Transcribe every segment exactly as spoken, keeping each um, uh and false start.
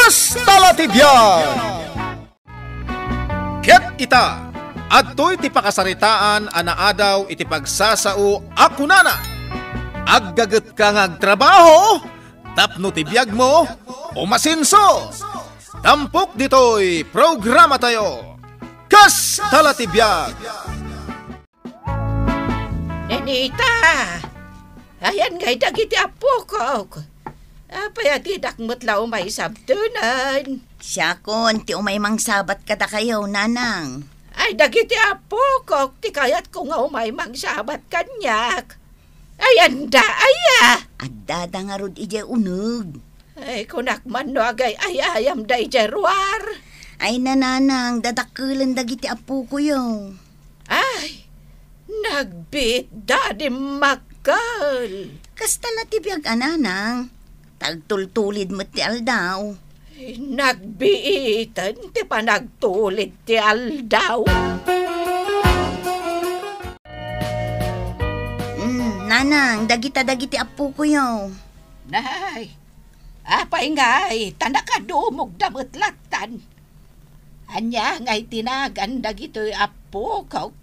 Kasta la ti biag! Ket ita, adtoy ti pakasaritaan a naadaw iti pagsasao a kunana, "Aggagetka nga agtrabaho, tapno ti biagmo umasenso." Tampok ditoy programatayo, Kasta la ti biag! Nenita! Ayan ngay dagiti appokok. Apay a didak met la umay sabtenen? Siakon ti umay mangsabat kadakayo, nanang. Ay, dagiti appokok ti kayatko nga umay mangsabat kaniak. Ayanda aya? Addada ngarud idiay uneg. Ay, kunak man no agay-ayayamda idiay ruar. Ay, nanang, dadakelen dagiti appokoyo. Ay, nagbiitda dimmakkel. Kasta la ti biag a nanang. Ta agtultulid met ti aldaw. Ay, nagbiiten ti panagtulid ti aldaw. Mm, nanang, dagita dagiti appokoyo. Nay, apay ngay, ta nakadumogda met lattan. Ania ngay ti nagan dagitoy appokok?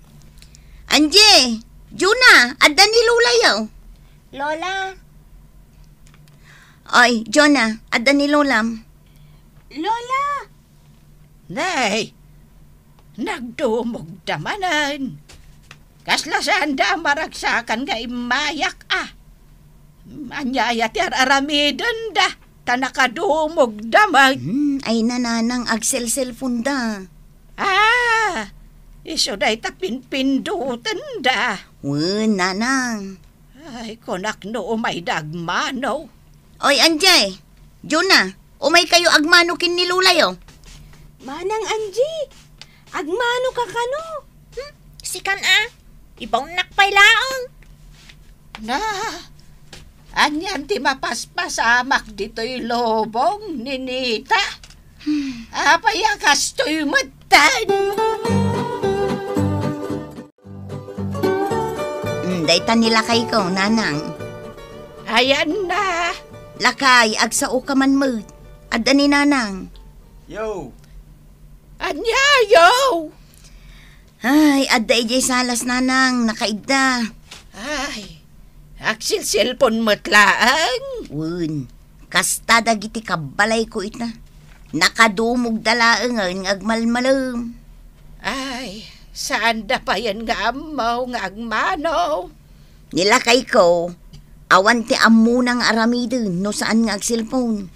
Angie, Juna, adda ni Lolayo. Lola. Oy, Juna, adda ni Lolam. Lola! Nay, nagdumogda manen. Kasla saanda a maragsakan nga immayak a. Ania aya ti ar-aramidenda, ta nakadumogda met. Hmm, ay nanang agselselponda. Ah, isu dayta pinpindutenda. Wen, nanang. Ay, kunak no umayda agmano. Oy, Angie, Juna, umaykayo agmano ken ni Lolayo. Manang Angie, agmano ka kano? Hmm, sikan a, ibaonnak pay laeng. Na, anian ti mapaspasamak ditoy lubong, Nenita? Hmm. Apay a kastoy metten? Mm, dayta ni lakayko, nanang. Ayanna. Lakay, agsaoka man met. Adda ni nanang. Yo. Ania, yo? Ay, adda idiay salas, nanang, nakaidda. Ay, agsilsilpon met laeng. Wen, kasta dagiti kabbalayko ita. Nakadumogda laengen nga agmalmalem. Ay, saanda payen nga ammo nga agmano. Ni lakayko, awan ti ammona nga aramiden no saan nga agselpon.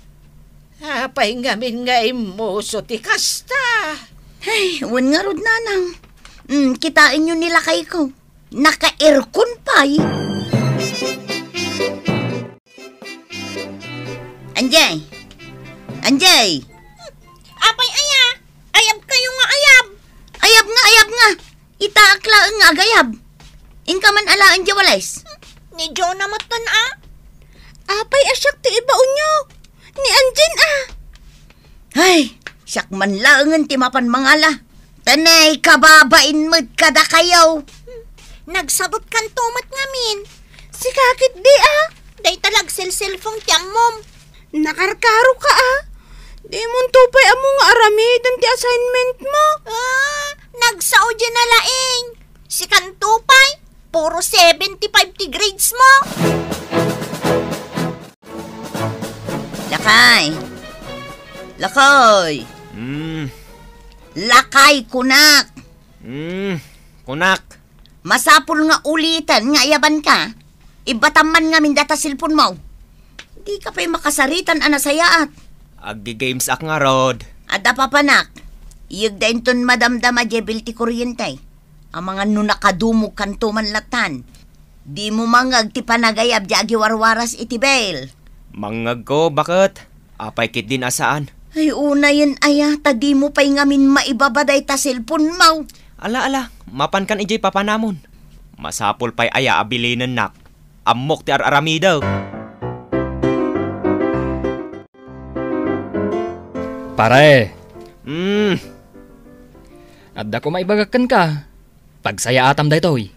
Apay ngamin nga immuso ti kasta? Ay, wen ngarud, nanang. Mm, kitaenyo ni lakayko. Naka-aircon pay. Angie! Angie! Apay aya? Ayab kayo nga ayab! Ayab nga, ayab nga! Itaak laeng nga agayab. Inka man alaen di walis. Ni Jonah metten a. Apay a siak ti ibaonyo? Ni Anjin a. Ay, siak man laengen ti mapan mangala. Tanay, kababain met kadakayo. Nagsabutkanto met ngamin. Sika ketdi a. Dayta la agselselpon ti ammom. Nakarkaroka a. Dimonto pay ammo nga aramiden ti assignment mo. Ah, nagsao di nalaing. Sikanto pay, puro seventy-five ti grades mo. Lakay. Lakay. Hmm. Lakay, kunak. Hmm, kunak. Masapul nga uliten nga ayabanka. Ibatam man ngamin data cellphone mo. Dika pay makasaritan a nasayaat. Aggi-games ak ngarud. Adda papanak. Iyegda inton madamdama diay bill ti kuryente. Amangan no nakadumogkanto man latan. Dimo mangngeg ti panagayab diay agiwarwaras iti bill. Mangngegko, baket. Apay ketdin a saan? Ay, unayen aya, ta dimo pay ngamin maibaba dayta cellphone mo. Ala, ala, mapankan idiay papanamon. Masapul pay aya a bilinennak? Ammok ti ar-aramidek. Pare. Hmm. Adda ko maibagak kenka. Pagsayaatam daytoy.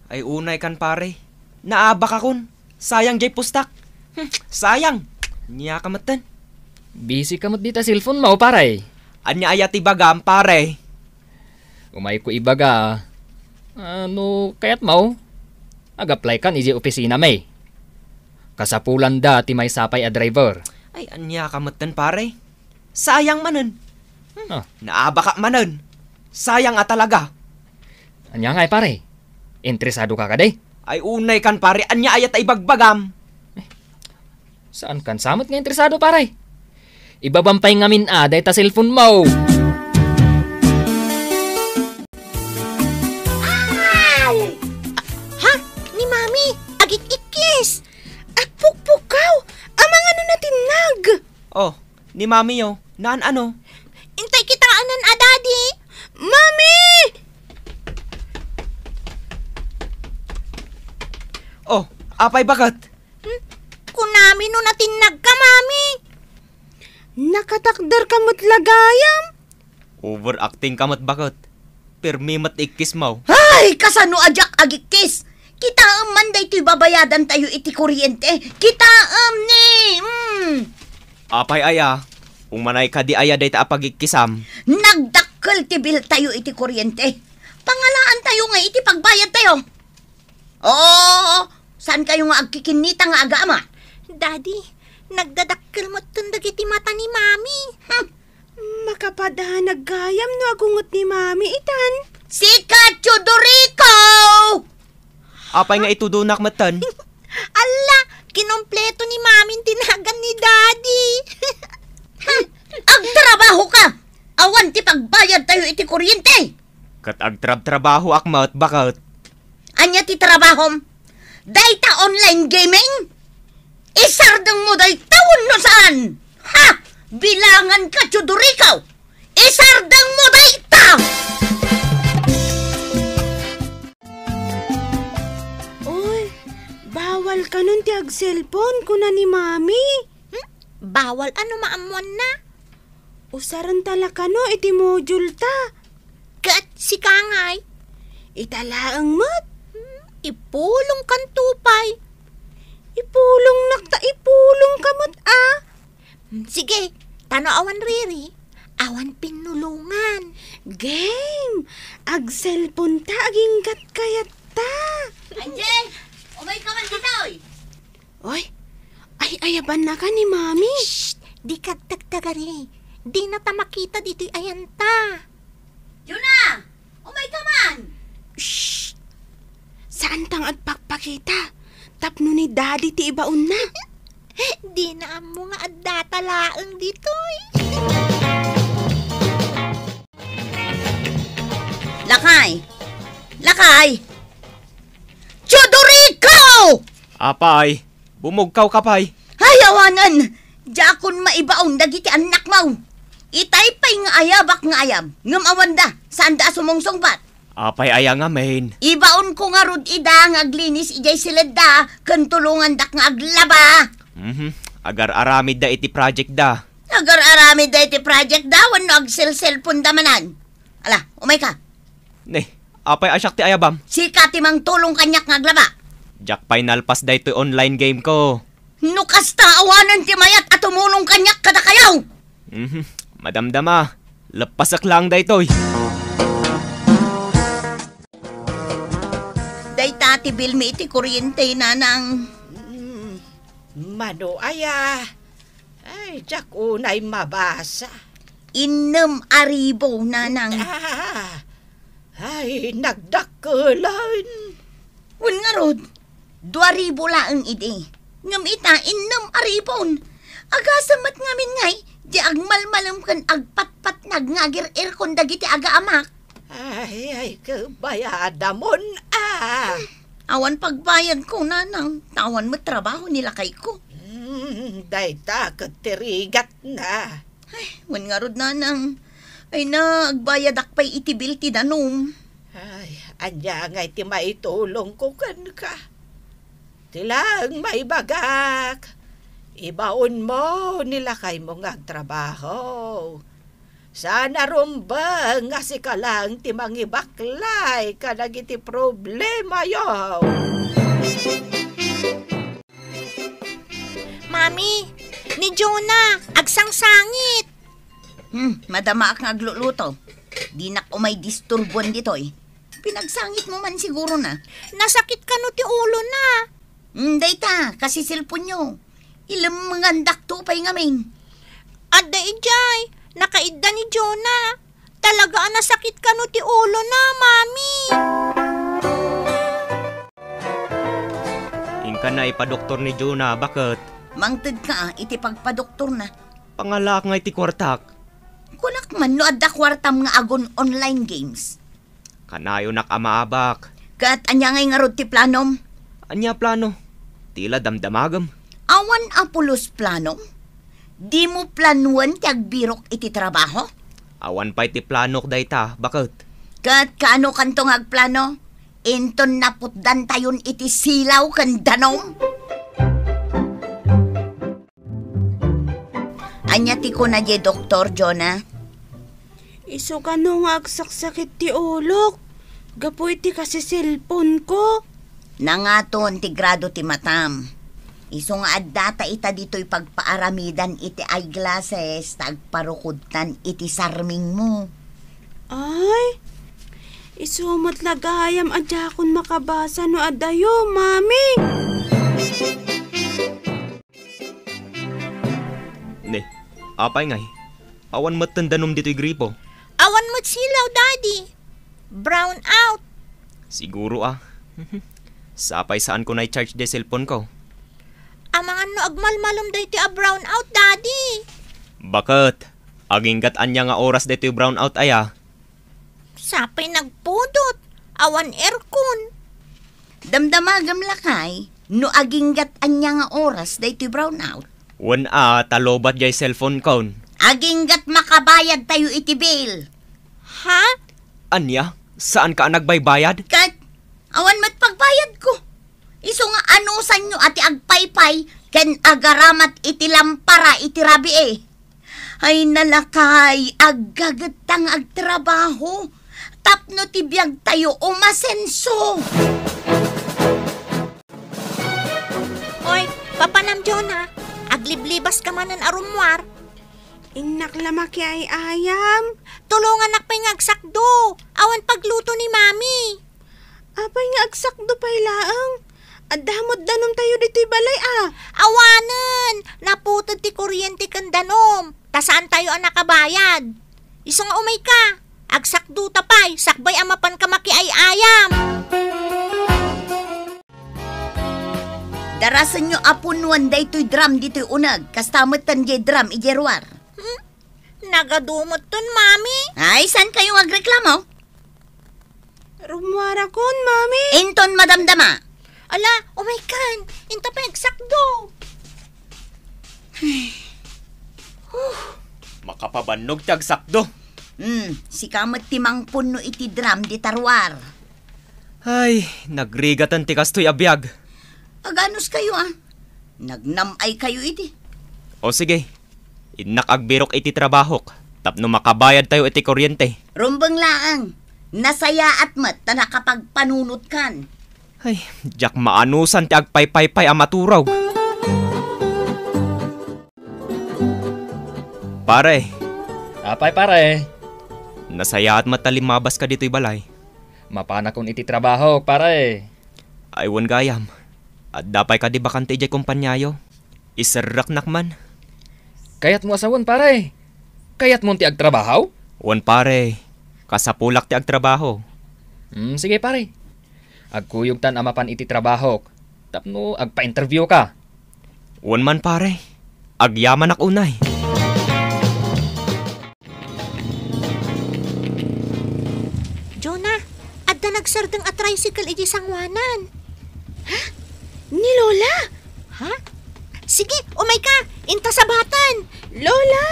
Ay, unay kan, pare. Naabakakon. Sayang jay pustak. Hmm, sayang. Nia ka metten. Busy ka met dita cellphone mo, pare. Ania aya ti bagam, pare? Umayko ibaga, ah, no kayat mo, ag-apply kan idiay opisina mi. Kasapulan da ti maysa pay a driver. Ay, ania ka metten, pare? Sayang manen. Hmm, Ah. naabaka manen. Sayang a talaga. Ania ngay, pare? Interesado ka kadi? Ay, unay kan, pare. Ania aya ta ibagbagam? Saan kan samet nga interesado, pare? Ibabam pay ngamin a dayta cellphone mo. Ay! Ha? Ni Mami, agik-ikkis! Agpukpukaw! Amangano natinnag? Oh, ni Mami yo, naan ano? Intay kitaenan a Daddy! Mami! Oh, apay baket? Hmm? Kunami no natinnag ka, Mami. Nakatakder ka met la gayam. Overacting ka met baket. Permi met ikkis mo. Ay, kasano a diak agikkis? Kitaem man daytoy babayadan tayo iti kuryente. Kitaem ni, mm. Apay aya, umanay kadi aya dayta a pagikkisam? Nagdakkel ti bill tayo iti kuryente. Pangalaan tayo nga iti pagbayad tayo. Oo, saan kayo nga agkikinnita nga agama? Daddy, nagdadakkel metten dagiti mata ni Mami. Hmm. Makapadanag gayam no agunget ni Mami itan. Sika, Teodorico! Apay nga itudonak metten? Alla, kinompleto ni Mami ti nagan ni Daddy. Hmm, agtrabaho ka! Awan ti pagbayad tayo iti kuryente! Ket agtrabtrabahoak met, baket. Ania ti trabahom? Dayta online gaming? Isardengmo dayta wenno saan? Ha! Bilangan ka, Teodorico! Isardengmo dayta! Oy, bawal kanon ti agselpon, kuna ni Mami. Hmm? Bawal a no maammuanna? Usarenta la kano iti module ta. Ket sika ngay? Ita laeng met. Hmm, ipulongkanto pay. Ipulongnak ta ipulongka met a. Hmm, sige, ta no awan riri, awan pinnulongan. Game! Agselpon ta aginggat kayat ta. Anjay, umay ka man ditoy. Oy, ay-ayabanna ka ni Mami. Shh! Dika agtagtagari. Dina ta makita ditoy ayanta. Juna! Umay ka man! Shh! Saan tang agpakpakita? Tapno ni Daddy ti ibaonna. Dina ammo nga addata laeng ditoy. Lakay! Lakay! Teodorico! Apay, bumugkaw ka pay. Ay, awanen! Diakon maibaon dagiti annakmo. Itay pay nga ayabak nga ayab, ngem awanda, saanda a sumungsungbat. Apay aya ngamin? Ibaonko ngarud ida nga aglinis idiay siledda, ken tulongandak nga aglaba. Mhm. Agar-aramidda iti projectda. Agar-aramidda iti projectda, wenno agselselponda manen. Ala, umay ka. Ne, apay a siak ti ayabam? Sika ti mangtulong kaniak nga aglaba. Diak pay nalpas daytoy online game ko. No kasta, awanen ti mayat a tumulong kaniak kadakayo. Mhm. Madamdama, leppasek laeng daytoy. Dayta ti bill mi iti kuryente, nanang. Mm, mano aya? Ay, diak unay mabasa. Innem a ribu, nanang. Ah, ay, nagdakkelen. Wen ngarud, dua ribu laeng idi. Ngem ita, innem a ribun. Agasem met ngamin ngay, di agmalmalem ken agpatpatnag nga agir-irkon dagiti agaamak. Ay, ay, kabayadamon, ah. Awan pagbayadko, nanang. Ta awan met trabaho ni lakayko. Hmm, dayta ket ti rigatna. Ay, wen ngarud, nanang. Ay na, agbayadak pay iti bill ti danum. Ay, ania ngay ti maitulongko kenka? Ti laeng maibagak, ibaonmo ni lakaymo nga agtrabaho. Saan a rumbeng nga sika laeng ti mangibaklay kadagiti problemayo. Mami, Ni Jonah, agsangsangit. Hmm, madamaak nga agluluto. Dinak umay disturbuan ditoy. Pinagsangit mo man siguro na. Nasakit kano ti ulo na? Hmm, dayta, kasi cellphone-yo. Ilemmengandak to pay ngamin. Adda idiay, nakaidda ni Jonah. Talaga a nasakit kano ti ulo na, Mami. Inka na ipadoktor ni Jonah, baket? Mangted ka iti pagpadoktor na. Pangalaak nga iti kuartak. Kunak man no adda kuartam nga agun online games. Kanayonak a maabak. Ket ania ngay ngarud ti planom? Ania plano? Tila damdamagem. Awan a pulos planom? Dimo planoen ti agbirok iti trabaho? Awan pay ti planok dayta, baket. Ket kaano kanto nga agplano? Inton naputdantayon iti silaw ken danum? Ania ti kuna diay doktor, Jonah? Isu kano nga agsaksakit ti ulok gapu iti kasi cellphone-ko. Nangaton ti grado ti matam. Isu nga addata ita ditoy pagpaaramidan iti eyeglasses ta agparukodtan iti sarmingmo. Ay, isu met la gayam a diakon makabasa no adayo, Mami. Ne, apay ngay? Awan metten danum ditoy gripo. Awan met silaw, Daddy. Brown out. Siguro, ah. Sapay saanko na i-charge diay cellphone-ko. Amangan no agmalmalum daytoy a brown out, Daddy. Baket? Aginggat ania nga oras daytoy brown out aya? Sapay nagpudot, awan aircon. Damdamagem lakay no aginggat ania nga oras daytoy brown out? Wen a, ta lowbat diay cellphone-kon. Aginggat makabayad tayo iti bill. Ha? Ania? Saanka a nagbaybayad? Ket awan met pagbayadko. Isu nga anusanyo a ti agpaypay ken agaramat iti lampara iti rabii. Ay nalakay, aggagetta nga agtrabaho tapno ti biagtayo umasenso. Oy, papanam, Jonah. Agliblibas ka manen a rummuar. Innak la makiay-ayam. Tulongannak pay nga agsakdo. Awan pagluto ni Mami. Apay nga agsakdo pay laeng? Adda met danum tayo ditoy balay a. Awanen! Naputed ti kuryente ken danum, ta saan tayo a nakabayad. Isu nga umay ka. Agsakdo ta pay, sakbay a mapan ka makiay-ayam. Darasenyo a punuan daytoy drum ditoy uneg, kasta metten diay drum idiay ruar. Hmm? Nagadumetton, Mami. Ay, saan kayo agreklamo? Rummuarakon, Mami. Inton madamdama. Ala, umay kan. Inta pay agsakdo. Huh. Makapabannog ti agsakdo. Hmm, sika met ti mangpunno iti drum dita ruar. Ay, nagrigatan ti kastoy a biag. Aganus kayo, ah. Nagnam-ay kayo iti. O sige, innak agbirok iti trabahok tapno makabayad tayo iti kuryente. Rumbeng laeng, nasayaat met ta nakapagpanunotkan. Ay, diak maanusan ti agpaypaypay a maturog. Pare. Apay, pare? Nasayaat met ta limmabas ka ditoy balay. Mapanakon iti trabaho, pare. Ay, wen gayam. Adda pay kadi bakante idiay kompaniayo? Iserreknak man. Kayatmo a sawen, pare? Kayatmo ti agtrabaho? Wen, pare. Kasapulak ti agtrabaho. Hmm, sige, pare. Agkuyogtan a mapan iti trabahok tapno agpa-interview ka. Wen man, pare. Agyamanak unay. Jonah, adda nagsardeng a tricycle iti sangoanan. Ha? Ni Lola? Ha? Sige, umay ka. Inta sabatan. Lola!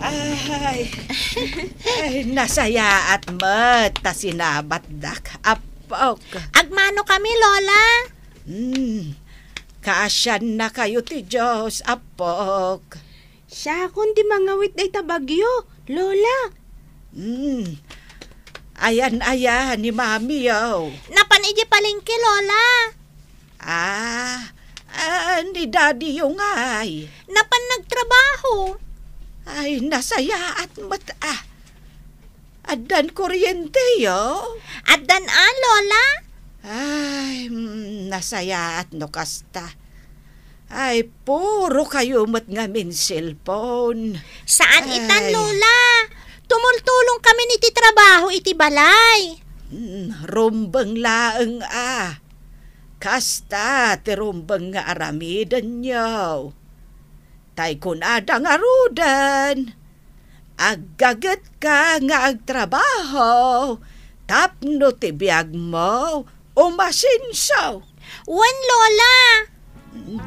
Ay, ay, nasayaat met ta sinabatdak, apok. Agmano kami, Lola. Hmm, kaasiannakayo ti Dios, apok. Siakon ti mangawit dayta bagyo, Lola. Hmm. Ayan aya ni Mami, oh. Napan idiay palengke, Lola. Ah, Ah, ni Daddy-yo ngay? Napan nagtrabaho. Ay, nasayaat met, ah. Addan kuryenteyo? Addan a, Lola. Ay, mm, nasayaat no kasta. Ay, puro kayo met ngamin cellphone. Saan itan, Ay. Lola. Tumultulong kami iti trabaho iti balay. Mm, rumbeng laeng a. Kasta ti rumbeng nga aramidenyo. Tay kunada ngaruden, aggagetka nga agtrabaho tapno ti biagmo umasenso. Wen, Lola.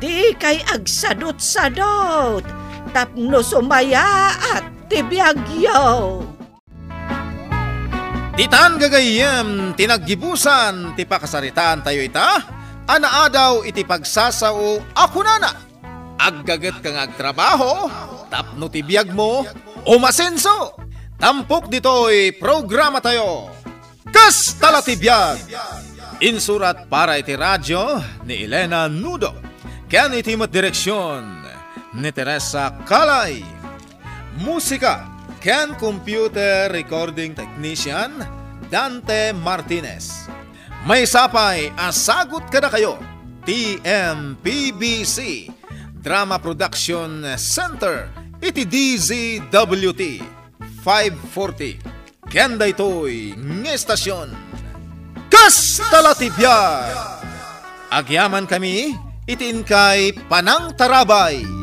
Dikay agsadutsadut tapno sumayaat ti biagyo. Ditan gagayyem ti naggibusan ti pakasaritaantayo ita a naadaw iti pagsasao a kunana, "Aggagetka nga agtrabaho tapno ti biagmo umasenso." Tampok ditoy programatayo, Kasta la ti Biag. Insurat para iti radio ni Elena Nudo ken iti met direksion ni Teresa Calay. Musika ken computer recording technician, Dante Martinez. Maysa pay a sagut kadakayo ti M P B C Drama Production Center iti D Z W T five forty. Ken daytoy nga estasion, Kasta la ti Biag. Agyamankami iti inkay panangtarabay.